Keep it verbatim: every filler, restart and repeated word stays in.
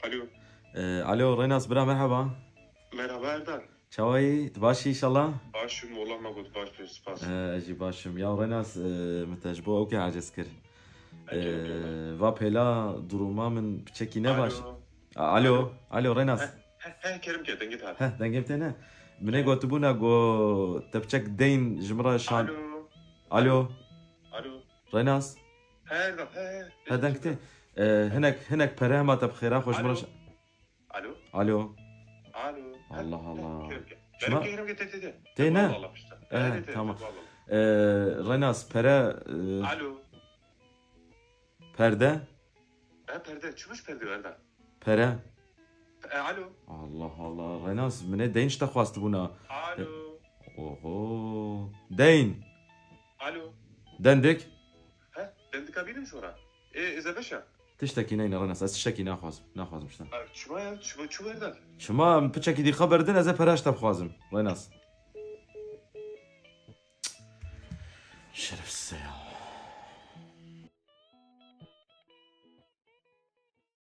Alo. Ee, alo Renas bira, merhaba. Merhaba Erdal. Çawayî, tu baş î inşallah? Başım, wallah me got baş be, spas. Ee, ez jî başim. Ya Renas, e, min te ji bo ewkê aciz kir. Ecê, ecê. Ee, va pêla duruma min piçekî ne baş. Alo. A- Alo, alo Renas. He, he, kerim ke, dengê te hat. Heh, dengê te ne. Min ê gotibûna go te piçek deyn ji min re şan. Alo. Alo, Alo. Renas. He Erdal, he, he. He, deng te. Ee, hinek, hinek pere hema te bi xêra xwe ji min re Alo. şan. Alo. Alo. Alo. Allah Allah. Kerim ke. Şima- Kerim ke, kerim ke, te, te, te. Te ne? Wallah, Allah pişta. Eh, Te, te, te, tamam. wallah. Ee, Renas, pere, e, Alo. perde, E, perde. Çimiş perde Erdal? pere. E, alo. Allah Allah. Renas, min ê deyn ji te xwestibûna. Alo. Oho. Deyn. Alo. Dendik. He, dendika bînim şora. E, ez ê beşa. Tiştekî neyne Renas. Ez tiştekî naxwazim. Naxwazim işte. E, çima ya? Çima, çima Erdal? Çima em piçekî dî xeber din, ez ê pere ji te bixwazim. Renas. Şerefsiz ya.